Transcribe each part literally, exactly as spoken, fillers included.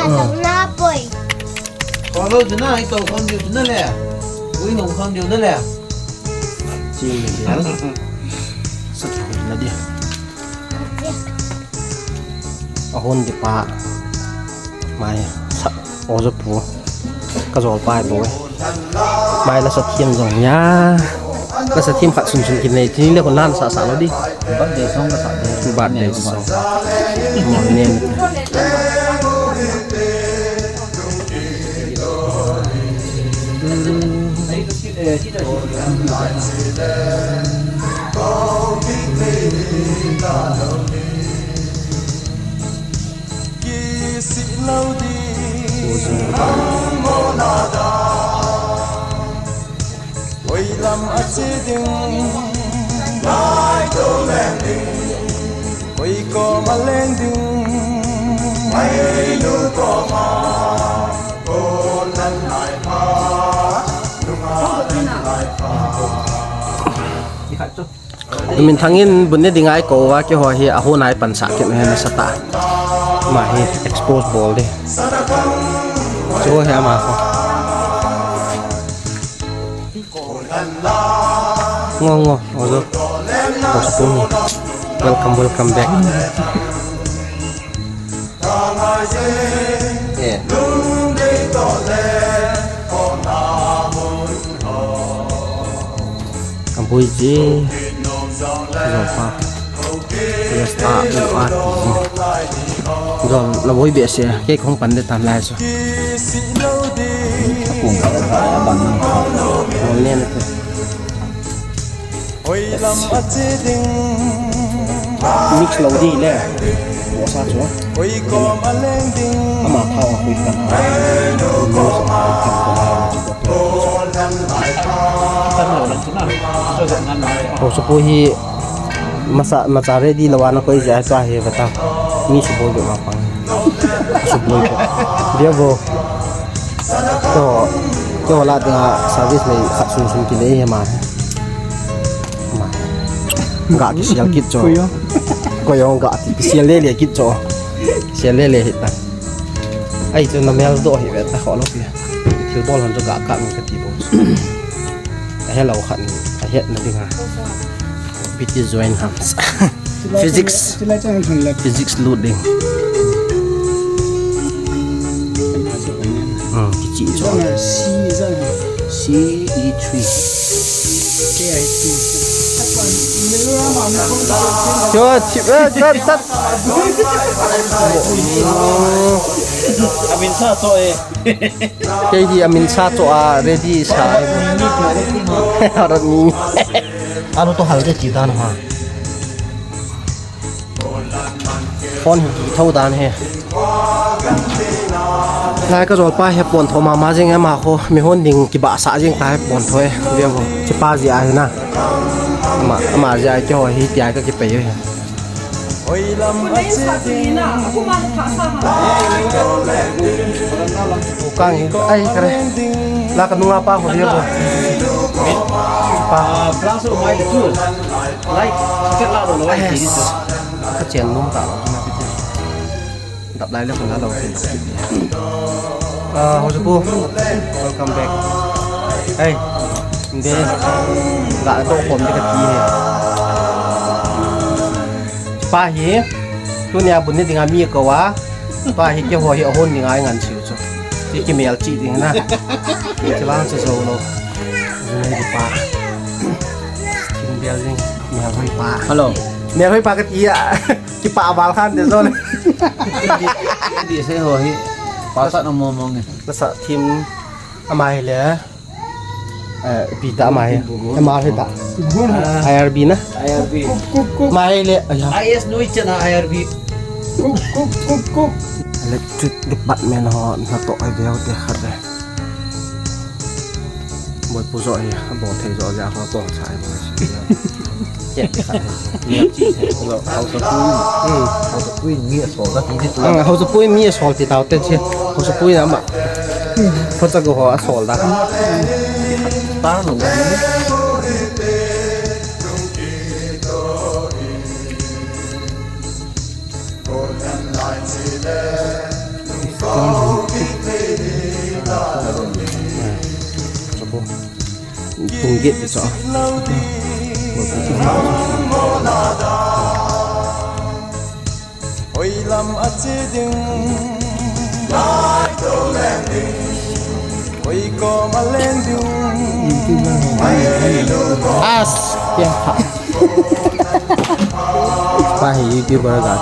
Asam na poi. Kholo juna, ito khon diu juna le. Ui hong khon diu na le. Chin le dia. Sat khon na dia. Ahon di pa. Mai sa ojo pu. Ka jol pai bo. Mai la sa thiam jong ya. La sa thiam khat sun sun kin nei. Tini le kon lan sa sa lo di. Birthday song ka sa de. Birthday song. Mo ne. Oi lam a che ding, lai to leng ding, oi kom a leng ding, mai lu kom a, ko nan lai pha, lu ma nan lai pha. Min thangin bun ne ding ai ko wa ke ho hi a ho nai pan sa ke me na sa ta. Ma hi expose bol de. Chu hi ama ho. Ngo, ngo, ojo. Ojo. Welcome, welcome back. Eh. Kabui ji. Jol pa. Yes, ta, u, a, ti ji. Jol, la boi be se, ke kong pan de tan lai so. Kung ka ka abang. Jol ne na. Mix lo di le. Bo sa chu. Ama thao a kui kan. Tan lo lang chu na. Cho jong nan na. Ho su pu hi masa, masa ready lo ana koi ja to hi bata. Mi su boi ma pang. Su boi ko. Dia bo. To, to la dinga service nei khat sun sun ki nei he ma. Ma. Ga ki sial kit cho. Ko yo. Ko yo ga ki sial le le kit cho. Sial le le hita. Ai chu na mel do hi ve ta kho lo pi. Thil bol han chu ga ka mi ka ti bo. A he lo khat ni, a het na ding ha. B T S join ham. Physics. Physics lut ding. Hmm, kichi cho. C E three. Cho, chi, eh, tat, tat. Amin sa to eh. Kei di amin sa to a ready sa. Arat ni. Anu to hal de chi dan ha. Phone hi ki tho dan he. Lai ka jol pa he pon tho mama jing e ma kho. Mi hon ding ki ba sa jing ta he pon tho e. Ve vo. Chi pa ji a he na. Ama, ama ji a ke ho hi ti a ka ki pe he. Kang in ai kare. La ka nunga pa ho dia bo. Pa. Plus or minus two. Like, check la lo lo. Ka chen num ta lo. Dap lai le ko la lo. Ah, ho su pu. Welcome back. Hey. Nde. Ga to khom de ka ti he. Pa hi, tunia bun ni dinga mi ko wa. Pa hi ke ho hi ahon dinga ngan chiu chu. Ti ki mel chi ding na. Ti lang chu zo lo. Zun ni pa. Kin bel ding. Mel hoi pa. Hello. Mel hoi pa ka ti a. Ki pa bal khan de zo le. Di se ho hi. Pa sa na mo mo nge. Sa thim amai le. Eh, pi ta mai. M R hi ta. I R B na. I R B. Mai le, aya. I S nui chana I R B. Electric department ho na to ai deu te khat de. Boi pu jo ai, bo thei jo ja ho to cha ai bo. Ke te khat. Ni chi te lo, hausa pu. Hmm. Hausa pu mi a sol da ti tu. Ah, hausa pu mi a sol ti tau te chi. Hausa pu na ma. Phocha go ho a sol da. Ta lo. Get this off. Hoilam a che ding, lai to leng ding, hoi kom a leng ding. As, yeah. Pa hi YouTuber ga.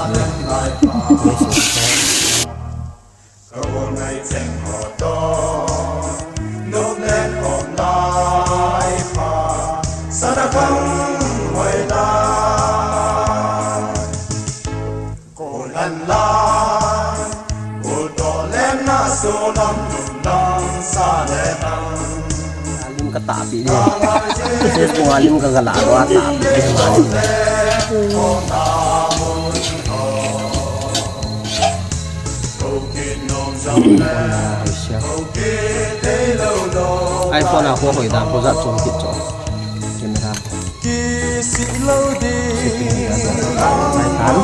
Alim ka tahpeh di. Facebook alim ka gala lo a tahpeh di. iPhone a ko hoi da ko ja chom kit cho. Camera. Setting a ja. Pai tan.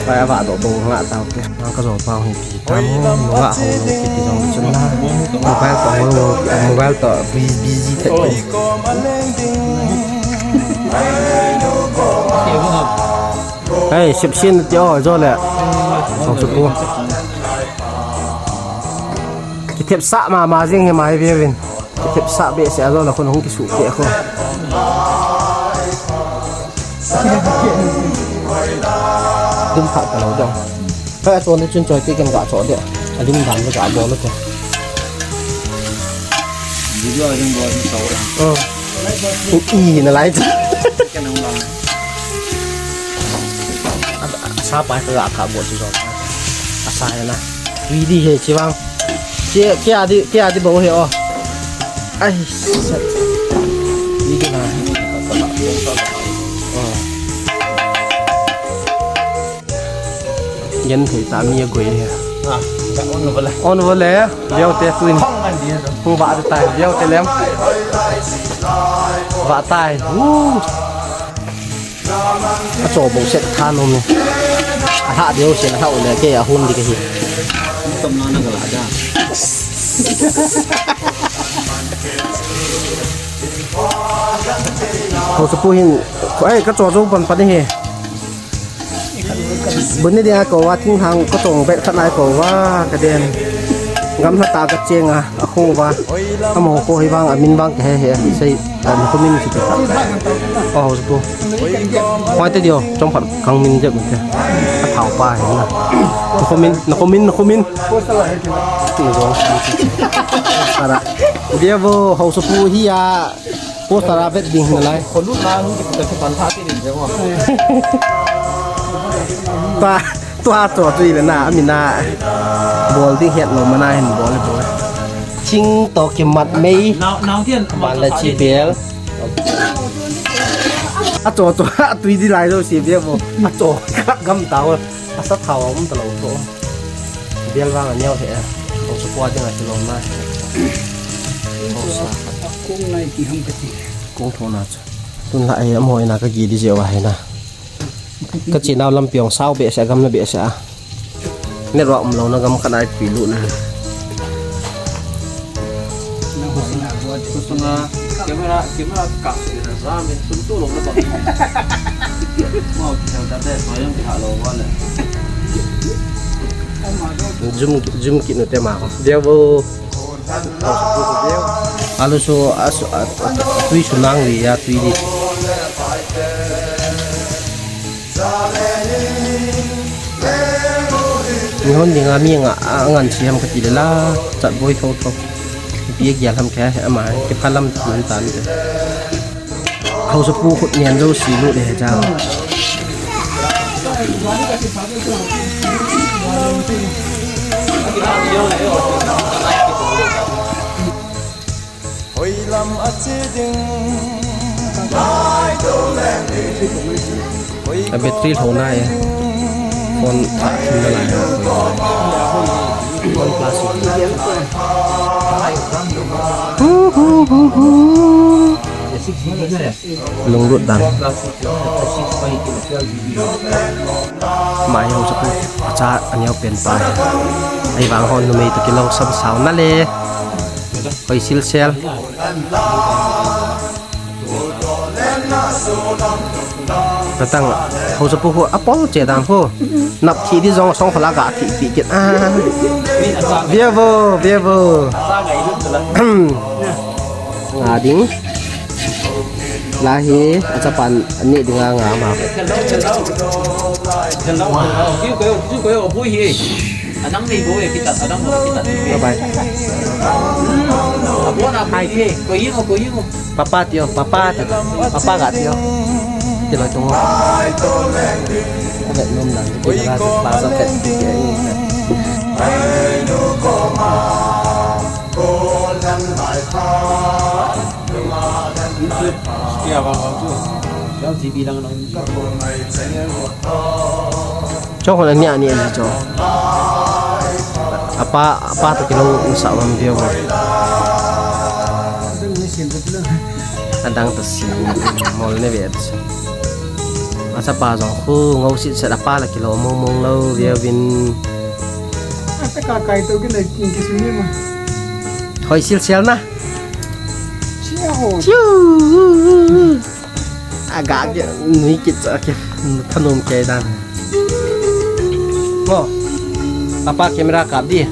Pai a va do do nga ta te. Ang ka jo pa hoi pi ta mo. Nga ho lo ki ti jong chun na. Mobile to ho lo. Mobile to busy busy te. Hey, sip sin ti o jo le. Song su pu. Ki thep sa ma ma jing he ma he ve vin. Ki thep sa be se a jo le khun hung ki su ke ko. Dum pha ta lo dong. Ka chon ni chun choi te ken ga cho de. A dum dan ga bol lo te. Video a dum bol ni sau la. Oh. I, i na lai. Ken ang lang. Asa pa ka ga kha bol chu jong. Asa he na. Tui di he chi vang. Che, ke a di, ke a di bo he o. Ai, sat. Tui di na. Oh. Gen thei ta mi a goi he. Ah, ja on vo le. On vo le. Leo te tuin. Khong man di he. Hung va tai, leo te lem. Va tai. Woo. A cho bo set tha nom e. A lha deu sen a lha u le ke a hun di ka hi. Tom na na ka la ja. Ho sa pu hin, ai, ka cho jo pan pan hi. Bun ni dia ko wa thing hang ko tong bet khat nai ko wa ka den. Gam hla ta ka cheng a, a kho wa. A mo ko hi vang a min vang ka he he. Sei. An ko min si ta. Oh, ko. Hoi te dio, chom phat kang min je te. A thau pa he na. Ko min, ko min, ko min. Ni jo. Sara. Dia vo, ho su pu hi a. Ko sara vet ding na lai. Ko lu na lu ki ta ki pan tha ti ni je mo. Ta, tua to tu ile na, a min na. Bol ding het lo ma na hin bol bol. Ching to kimat mei. Nau, nau tian. Ban la chi bel. A cho cho, a tui di lai lo si bia bo. A cho, gam ta wo. A sa thau um ta lo to. Bel vang a neo he. Ko sa kwa ding a ti lo na. Ko sa. A kung nai ti ham ka ti. Kung tho na cha. Tun la ai am hoi na ka gi di je wa he na. Ka chinau lampi ong sao behseh a, gam na behseh a. Network um lou na gam khat a i pui lut na. Kusung a camera, camera ka se na za me, sum tu lou na ba. Mau ki hel da de, so yang ki ha lou ba le. Zoom, zoom kit na te ma. Dia bo. Alu su, a su, a, a, tui su nang li ya, tui li. Ni hon ding a mi nga, a ngan siam ka ti le la, chat boi tho tho. Pi a gial ham khe, ama, ke phalam tun tan. Hausa pu khut nian zo si lut le he chang. Hoilam a che ding, lai to leng ding. A battery lhona e. Phone a thim na lai. Phone plus. Hu, hu, hu, hu. Lunglut dan. Mai ho sa ko. Acha, aneo pen pa. Ai vang hon numei to kilou sam sao na le. Hoi sil sel. Natang, hausa pu khu, apol che dan khu. Nap thi di jong song khola ga thi thi kit. Ah. Bia vo, bia vo. Nga ding. Lahi, achapan ani ding nga ma. Anang nei bo e, kita, anang bo kita. Bye bye. Abo na hai ke, ko yimo, ko yimo. Papa tio, papa tio, papa ga tio. Tilo tungo. Avet nom na, tilo ga, plaza vet, tilo. Kya ba tu? Yang G B lang lang. Chong hon ani ani ani chong. Apa, apa to kilong sa wan dia mo. Adang to si mol ne vet. Asa pa jong khu ngau sit set apa la kilo mong mong lo dia vin. Asa ka kai to kin kin kisuni mo. Hoi sil sil na. Chia ho. Chiu. Aga ke nui kit cha ke thanom ke dan. Mo. Papa camera kap di.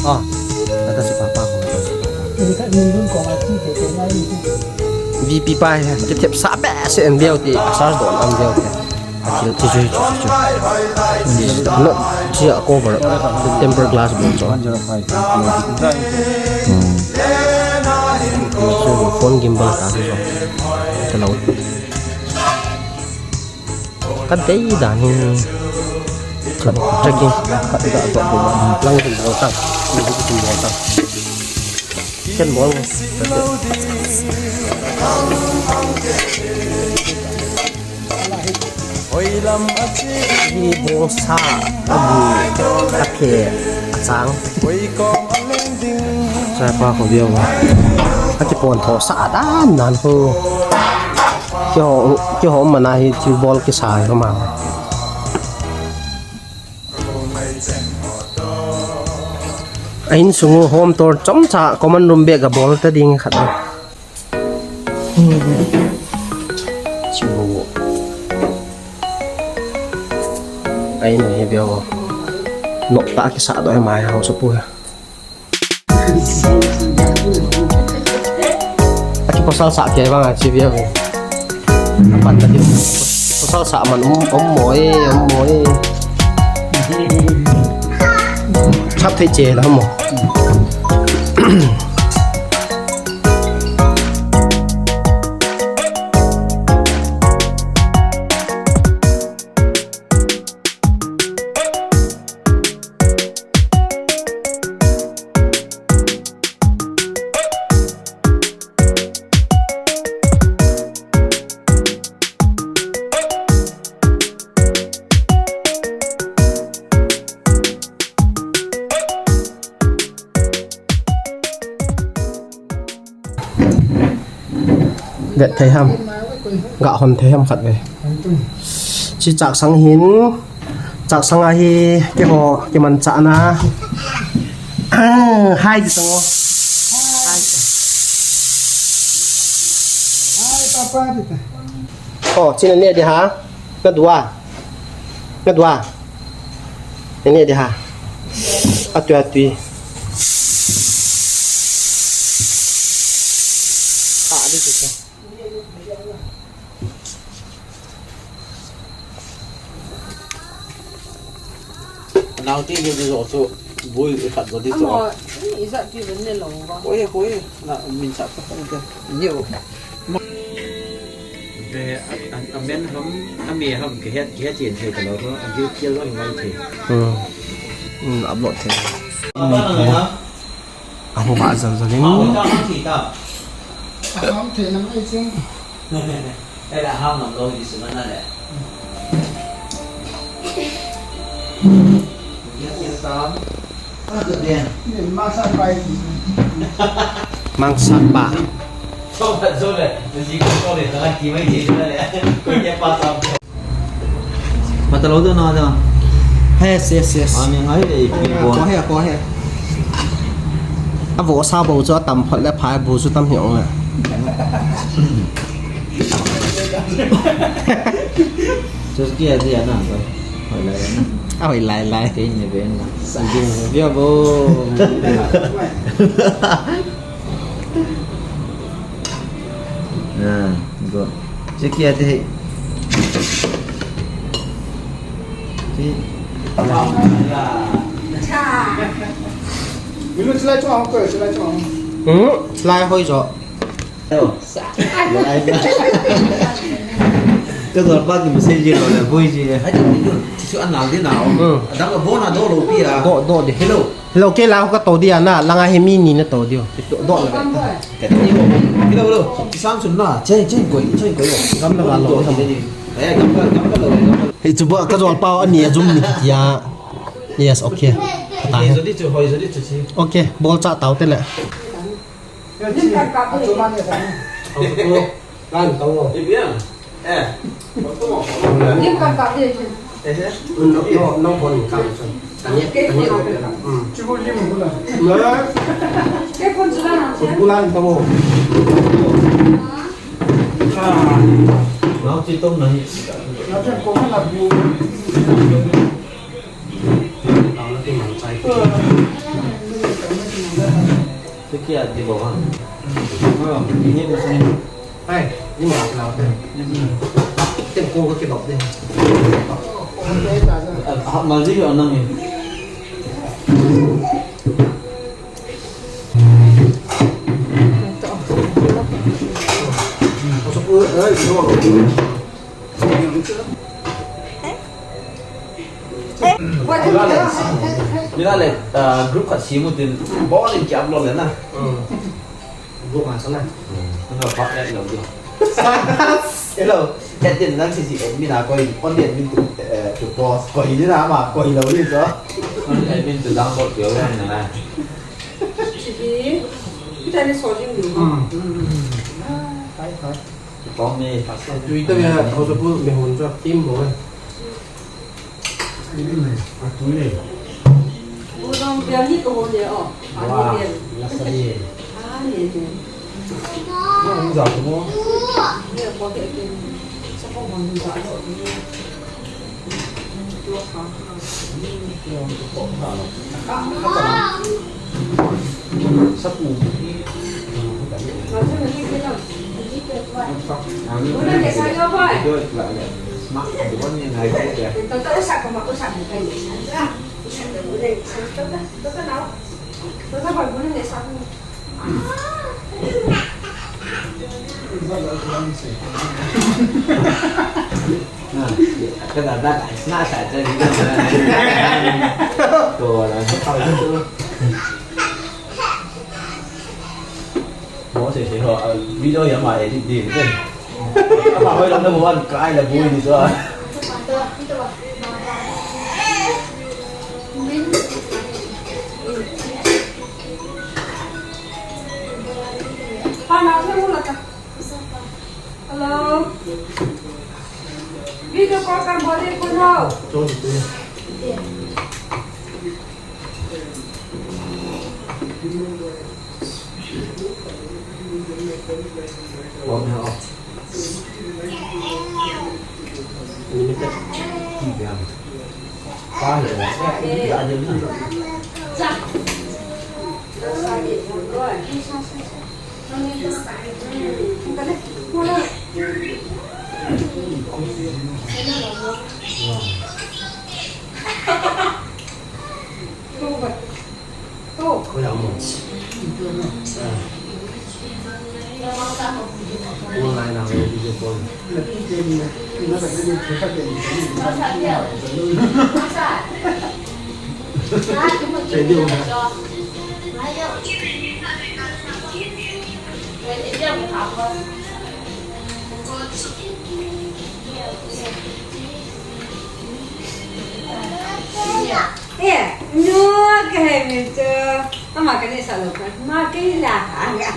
Oh. Kata si papa ko. Ini ka ni dun ko ma ti ke ke na ni. V P pa he ke thep sa be se en beo ti asas don am beo ti. Athil, chu, chu, chu, chu, chu. This is the, not, this is a cover, tempered glass bol chu. Hmm. Chu phone gimbal ta chu. Hello. Ka dei dan hi. Checking. Ka da to ko lang din bol ta. Ken bol. Hi bong sa, a bu, a phe, a chang. Sa pa ko view. A kipon tho sa dan dan ho. Kiho, kiho mana hi thil bol kisa hi ma. A insung u home tour chomcha common room bek a bol ta ding khat. Chu. Ai no hi bia. Nok ta kisa do mai hausa pu. Aki pasal sa ke bang a chi bia. Apan ta di. Pasal sa man um, um mo e, um mo e. Chap thei che la mo. Vet thei ham. Ga hon thei ham khat ve. Chi chaksang hin. Chaksang a hi kiho kimanchahna. Hai di sango. Hai. Hai papa di ta. Oh, china ne di ha. Na dua. Na dua. Ene de ha. Atui, atui. Ah, adi tu. Nau ti ni di zo tu. Bui i khat zo di zo. Amo, ni izat ti ben ne lo ba. Koi, koi. Na min sa ko ko. Ni o. Ve, a, a, a men ham, a me ham, kihet, kihet chen thei ka lo, a gil kial a ngai thei. Hmm. Hmm, upload thei. A hung ba zal zal in. A hung thei nang ai cheng. Ai la ham nam lo di su na le. Kial kial tam. Mangsa pa. Mata lo da na da. Yes, yes, yes. Ani ngai le pi bon. Ko he, ko he. A vo sa bo chu a tam phot le phai bu chu tam hi ong le. Chuski ati ana. Hoilai ana. Hoilai lai. Kei ni ben na. Sagin via bo. Ah, go. Chuski ati. Ti. Milu silai chong ko, silai chong. Hmm, silai hoi jo. Ka dor pa ki message lo le boi ji. Ai, ti su an nal di na. Hmm. Adang ka bona do lo pi a. Do, do di. Hello. Hello, ke la ka to di ana, langa he mi ni na to di. Do, do la. Hello, hello. Kisan sun na. Chen, chen koi, chen koi. Gam la ba lo. Eh, gam la, gam la lo. He chu ba ka dor pa ani a zum ni tia. Yes, okay. Kata he. Hoi, so di chu, hoi, so di chu chi. Okay, bol cha tau te le. Lim kan kap ding. Lim kan kap ding. Lim kan kap ding. Ke phone chu la na. Te kia di bo ha. Ni ni sa. Hai, ni ma la. Te ko ke ba de. Ha, ma ji yo na ni. Mila le, ah, group khat simu tin, ball in ki upload le na. Group ma sana. Hello, pa, eh, hello, hello. Hello. Admin nang si si admin a koi, only admin to, eh, to post. Koi ni na ma, koi lo ni so. Only admin to download yo na na. Sige. Kita ni so jing ni. Hmm. Hai, hai. Tui ta ya, ko so pu me hon so, team bo. Budong biang ni ko ho le o. Ani biang. Lasa ni. Ani ni. Ni za ko. Ni ko ke ke. Sa ko hon za lo ni. Lo ka. Ni ko ko ha lo. Ka ka. Sapu. Kada da ka sna sa ta ni. To la. Mo se se ho, ah, video ya ma edit din. Ama hoi lam na mo an kai la bui ni so. Hello. Video call kan bol ding kun ho. Eh, nu, ka he min chu. Ama ka ni sa lo ka. Ma ki la ha ga.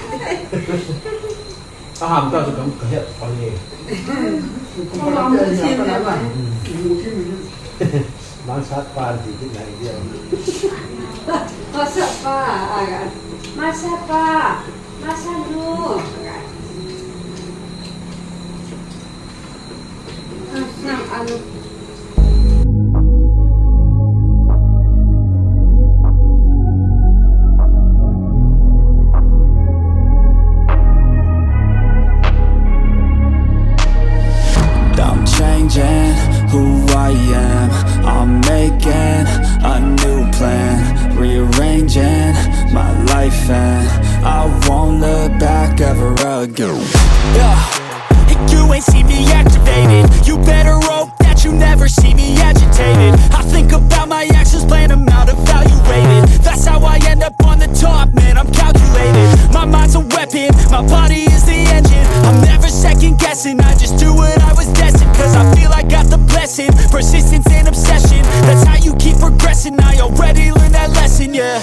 A ham ta chu kam ka he pa ni. Ama mu thi ne ba. Mang sat pa di ki nai dia. Ma sat pa, a ga. Ma sat pa. Ma sat nu. A ga. I'm changing who I am. I'm making a new plan, rearranging my life, and I won't look back ever again. Yeah. You ain't see me activated. You better hope that you never see me agitated. I think about my actions, plan them out, evaluated. That's how I end up on the top, man, I'm calculated. My mind's a weapon, my body is the engine. I'm never second guessing, I just do what I was destined. 'Cause I feel I got the blessing, persistence and obsession. That's how you keep progressing, I already learned that lesson, yeah.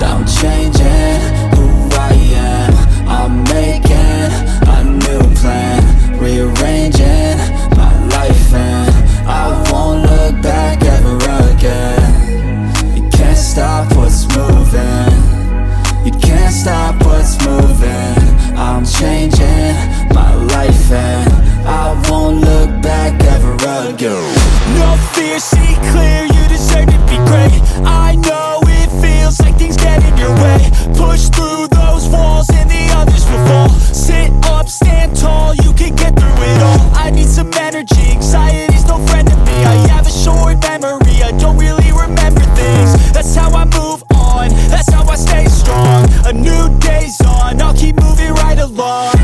I'm changing who I am, I'm making a new plan, rearranging my life, and I won't look back ever again. You can't stop what's moving. You can't stop what's moving. I'm changing my life and I won't look back ever again. No fear, see clear, you deserve to be great. I know it feels like things get in your way. Push through those walls and the others will fall. Sit up, stand tall, you can get through it all. I need some energy, anxiety's no friend to me. I have a short memory, I don't really remember things. That's how I move on, that's how I stay strong. A new day's on, I'll keep moving right along.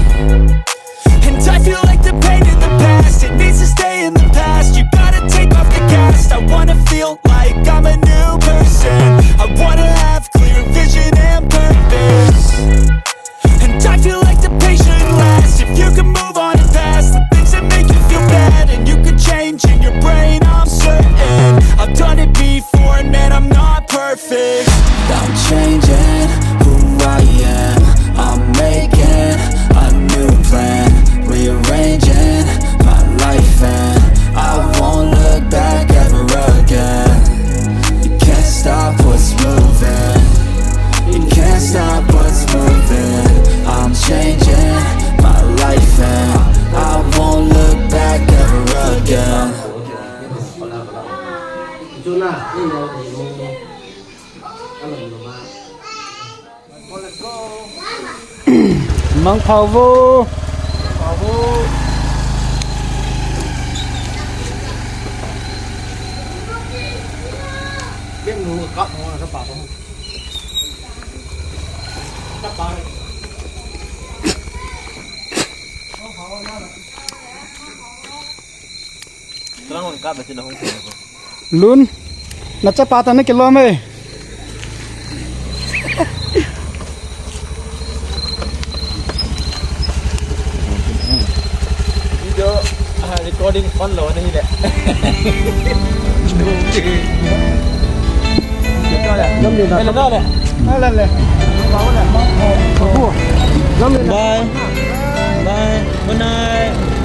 And I feel like the pain in the past, it needs to stay in the past. You gotta take off the cast. I wanna feel like I'm a new person. I wanna have clear vision and purpose. And I feel like the pain shouldn't last. If you can move on and past the things that make you feel bad, and you can change in your brain, I'm certain. I've done it before, and man, I'm not perfect. I'm changing who I am. I'm making a new plan, rearranging my life, and I won't look back ever again. You can't stop what's moving. You can't stop what's moving. I'm changing my life and I won't look back ever again. Mangphaovo. Lun, nachapa tah nakilom e. Video, ah, recording on lou nahi le. Bye. Bye. Good night.